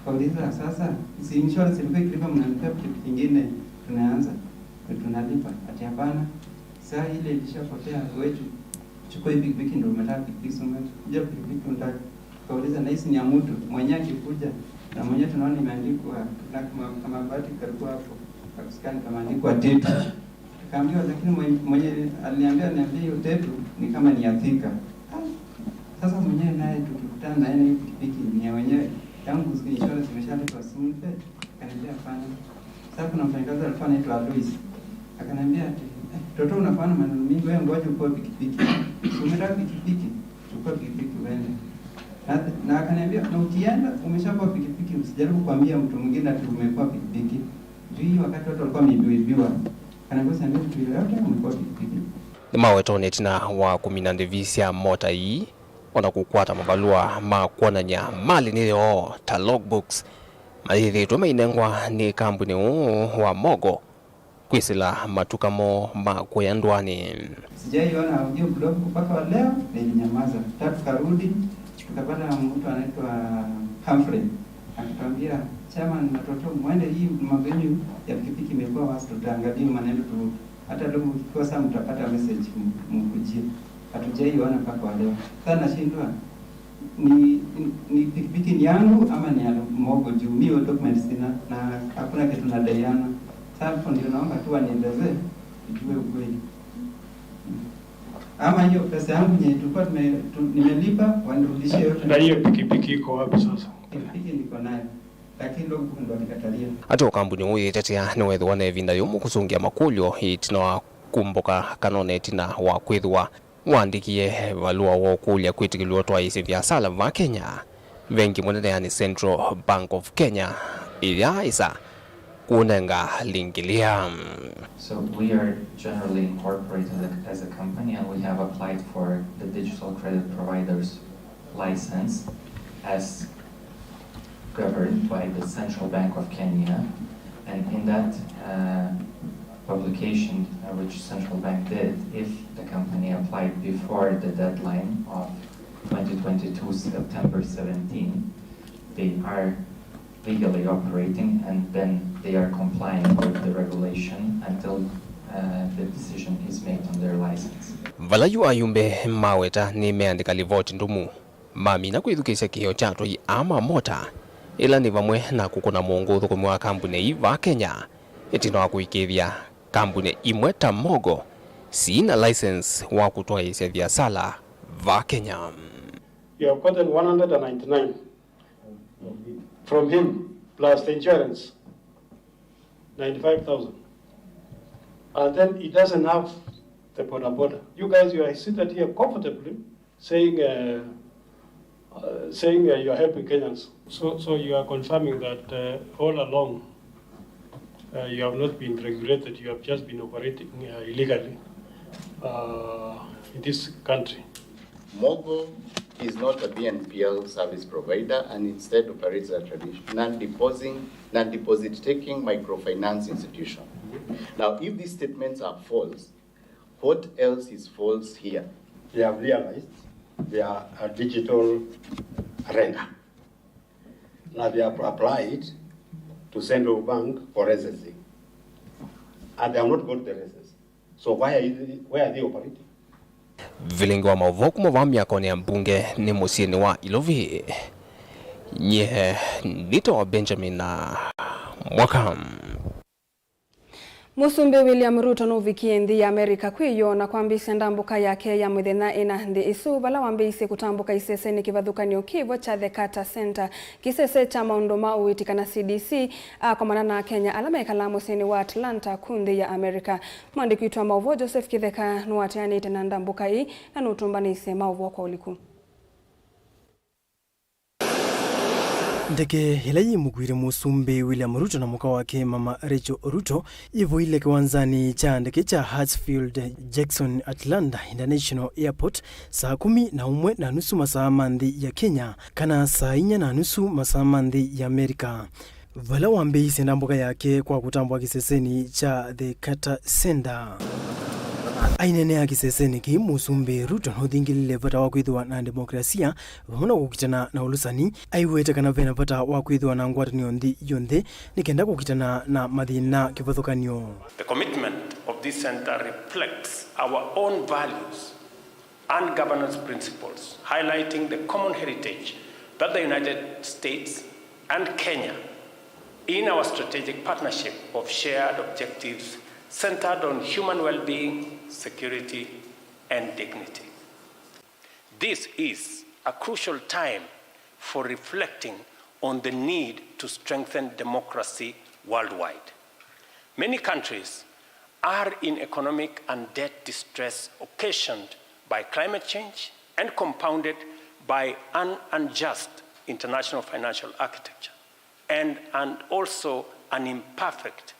Kauliza, "Sasa, si insurance ilikuwa ikilipa, mnanipea pikipiki ingine, tunaanza, tunalipa?" Ati, "Hapana, saa ile ilishapotea, wetu, chukua hii pikipiki ndio umetaka pikipiki, si umekuja pikipiki unataka." Kauliza, "Na hisi ni ya mtu, mwenye akikuja, na mwenye tunaona imeandikwa, na kama, kama bahati kalikuwa hapo, kakusikani kameandikwa Tito." Akaambiwa, "Lakini mwenye, mwenye aliniambia, niambia hiyo Tito ni kama ni ya Thika." Ah, sasa mwenyewe naye tukikutana na yeye na hii pikipiki ni ya wenyewe, tangu insurance imeshalipwa, si mpe? Akaniambia, "Hapana." Sasa kuna mfanyakazi alikuwa anaitwa Alois. Akaniambia ati, "Eh, toto, unafanya maneno mingi, wewe ngoja uchukue pikipiki. Si umetaka pikipiki? Chukua pikipiki uende." Na, na akaniambia, "Na ukienda, umeshakuwa pikipiki, usijaribu kuambia mtu mwingine ati umekuwa pikipiki." Juu hii wakati watu walikuwa wameibiwa ibiwa. Akaniambia, "Usiambie mtu yeyote umekuwa pikipiki." Nĩmaweta ona ĩtina wa kũmina ndĩvi sya mota ii, ona kũkwata mavalũa ma kwonany'a malĩ nĩ yoo ta logbooks, mayĩthĩĩtwe mainengwa nĩ kambunĩ ũũ wa Mogo kwĩsĩla matuka moo ma kũya ndũanĩ. Sijaiona audio blog mpaka wa leo, na ilinyamaza. Hata tukarudi, tukapata mtu anaitwa Humphrey. Akatuambia, "Chairman na toto, mwende, hii mambo yenu ya pikipiki imekuwa worse, tutaangalia maneno tu. Hata leo mkikosa mtapata message, m-, mkujie." Hatujaiona mpaka wa leo. Sasa nashindwa, ni, ni, ni pikipiki ni yangu ama ni ya Mogo juu mi hiyo documents sina, na hakuna kitu nadaiana. Sasa hapo ndio naomba tu wanielezee, nijue ukweli. Ama hiyo pesa yangu yenye tulikuwa tume-, tu-, nimelipa, wanirudishie yote. Na hiyo pikipiki iko wapi sasa? Pikipiki niko nayo. Lakini ndo ndo nikatalia. Ate o kambuni ũũ yĩtetea nĩwethĩwa na ĩvinda yũmũ kũsũngĩa makũlyo ĩtina wa kumbũka kana ona ĩtina wa kwĩthĩwa waandĩkie valũa wa ũkũlya kwĩtĩkĩlw'a ũtwaĩĩsya viasala va Kenya, vengi mũnene, yani Central Bank of Kenya, ĩya ĩsa kũnenga lingĩlĩa. So we are generally incorporated as a, as a company, and we have applied for the digital credit providers license as governed by the Central Bank of Kenya. And in that, uh, publication, uh, which Central Bank did, if the company applied before the deadline of twenty twenty-two September seventeen, they are legally operating, and then they are complying with the regulation until, uh, the decision is made on their license. Vala yu ayumbe maweta nĩmeandĩka livoti ndũmu, mamina kwĩthukĩĩsya kĩheo kya atwai aa ma mota, ĩla nĩ vamwe na kũkũna mũongo ũthũkũmi wa kambuni ii va Kenya, ĩtina wa kũĩkĩĩthya kambuni imwe ta Mogo sina license wa kũtwaĩĩsya viasala va Kenya. You have gotten one hundred and ninety-nine from him, plus the insurance, ninety-five thousand. And then he doesn't have the boda boda. You guys, you are seated here comfortably, saying, uh, uh, saying, uh, you are helping Kenyans. So, so you are confirming that, uh, all along, uh, you have not been regulated, you have just been operating, uh, illegally, uh, in this country. Mogo is not a B N P L service provider and instead operates a traditional non-depositing, non-deposit taking microfinance institution. Now, if these statements are false, what else is false here? They have realized they are a digital render. Now they have applied to Central Bank for residency. And they have not got the residency. So why are you, where are they operating? Vilingi wa maũvoo kuma vaa myakonĩ ya mbunge nĩ mũsyĩnĩ wa Ilovi. Nyie nĩtawa Benjamin Mwaka. Mũsumbĩ William Ruto nũvikie nthĩ ya America kwĩyoo na kwambĩĩsya ndambũka yake ya mĩthenya ĩna nthĩ ĩsu, vala wambĩĩisye kũtambũka isesenĩ kĩvathũkany'o kĩvo kya The Carter Center, kĩsese kya maũndũ ma ũiiti kana C D C, akomana na Akenya ala mekalaa mũsyĩnĩ wa Atlanta ku nthĩ ya America. Mwandĩki witũ wa maũvoo Joseph Kĩtheka nĩwateanĩte na ndambũka ĩĩ na nũtũmbanĩisye maũvoo kwa ũliku. Ndeke ĩla yĩmũkuĩte Mũsumbĩ William Ruto na mũka wake Mama Rachel Ruto yĩvoile kĩwanzanĩ kya ndeke kya Hartsfield Jackson Atlanta International Airport saa kũmi na ũmwe na nusu masaa ma nthĩ ya Kenya, kana saa inya na nusu masaa ma nthĩ ya America, vala wambĩĩisye ndambũka yake kwa kũtambũka kĩsesenĩ kya The Carter Center. Aineenea kĩsesenĩ kĩĩ, Mũsumbĩ Ruto nũthingĩlĩle vata wa kwĩthĩwa na demokrasia vamwe na kũkitana na ũlũsani. Aiwete kana vena vata wa kwĩthĩwa na ngwatanĩo nthĩ yonthe nĩ kenda kũkitana na mathĩna kĩvathũkany'o. The commitment of this center reflects our own values and governance principles, highlighting the common heritage that the United States and Kenya in our strategic partnership of shared objectives centered on human well-being, security, and dignity. This is a crucial time for reflecting on the need to strengthen democracy worldwide. Many countries are in economic and debt distress occasioned by climate change and compounded by an unjust international financial architecture and, and also an imperfect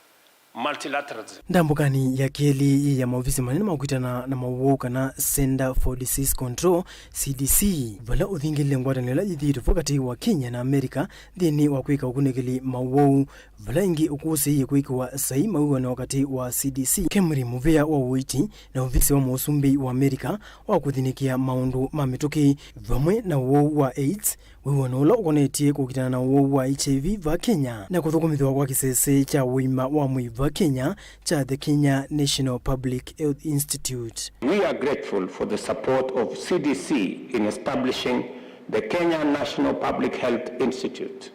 multilateralism. Ndambũkanĩ ya kelĩ yĩ ya maovisi manene ma kwitana na mawau kana Center for Disease Control, C D C, vala ũthingĩlile ngwatanĩo ĩla yĩthĩĩtwe vo katĩ wa Kenya na Amerika nthĩnĩ wa kwĩka ũkunĩkĩli mawau, vala ĩngĩ ũkũsĩĩie kwĩkĩwa saii mawĩw'ano katĩ wa C D C, KEMRI, mũvĩa wa ũiiti, na ovisi wa mũsumbĩ wa Amerika wa kũthĩnĩkĩa maũndũ ma mĩtũkĩ, vamwe na ũwau wa AIDS, wĩw'ano ũla ũkonetye kũkitana na ũwau wa H I V va Kenya, na kũthũkũmĩthw'a kwa kĩsese kya ũima wa mwĩĩ va Kenya kya the Kenya National Public Health Institute. We are grateful for the support of C D C in establishing the Kenya National Public Health Institute.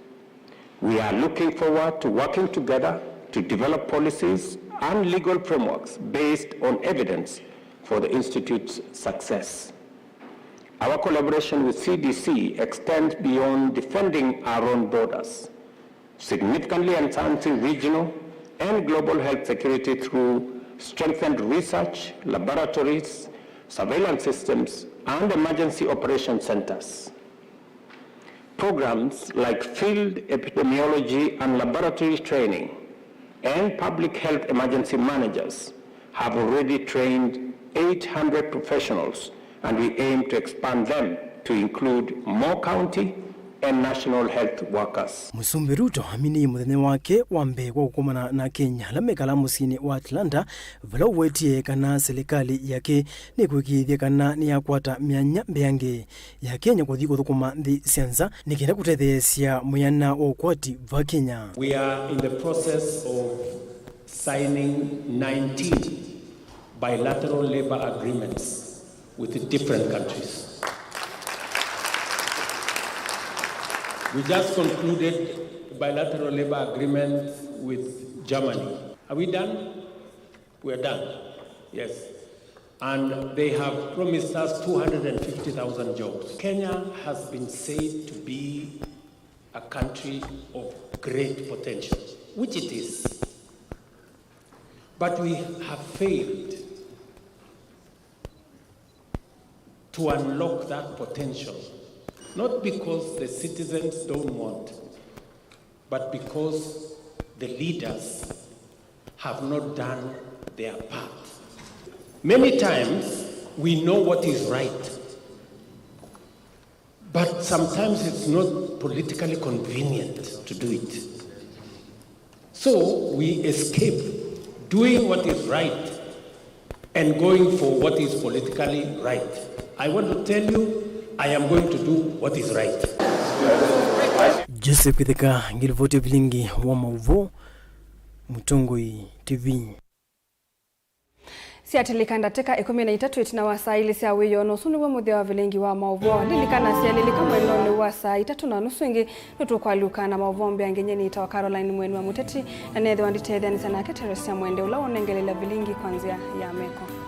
We are looking forward to working together to develop policies and legal frameworks based on evidence for the Institute's success. Our collaboration with C D C extends beyond defending our own borders, significantly enhancing regional and global health security through strengthened research, laboratories, surveillance systems, and emergency operation centers. Programs like field epidemiology and laboratory training and public health emergency managers have already trained eight hundred professionals, and we aim to expand them to include more county and national health workers. Mũsumbĩ Ruto aminĩie mũthenya wake wa mbee kwa kũkomana na Akenya ala mekalaa mũsyĩnĩ wa Atlanta, vala ũwetie kana silikalĩ yake nĩkwĩkĩĩthya kana nĩyakwata myanya mbeange ya Kenya kũthi kũthũkũma nthĩ sya nza nĩ kenda kũtetheesya mwĩana wa ũkwati va Kenya. We are in the process of signing nineteen bilateral labor agreements with different countries. We just concluded bilateral labor agreements with Germany. Are we done? We are done. Yes. And they have promised us two hundred fifty thousand jobs. Kenya has been said to be a country of great potential, which it is. But we have failed to unlock that potential, not because the citizens don't want, but because the leaders have not done their part. Many times we know what is right, but sometimes it's not politically convenient to do it. So we escape doing what is right and going for what is politically right. I want to tell you, I am going to do what is right. Joseph Kitheka, ngilivoti vilingi wa maũvoo, Mũtongoi T V. Syatĩlĩka ndatĩka ĩkũmi na itatũ ĩtina wa saa ilĩ sya wĩoo, na ũsu nĩw'o mũthya wa vilingi wa maũvoo. Lilikana syalĩlĩka mwendonĩ wa saa itatũ na nusu ĩngĩ, nĩtũkwalyũka na maũvoo mbeange. Nyie nĩtawa Caroline Mweni wa Mũteti, na neethĩwa nditetheanĩsya nake Teresia Mwende, ũla wonengeleelya vilingi kwa nzĩa ya meko.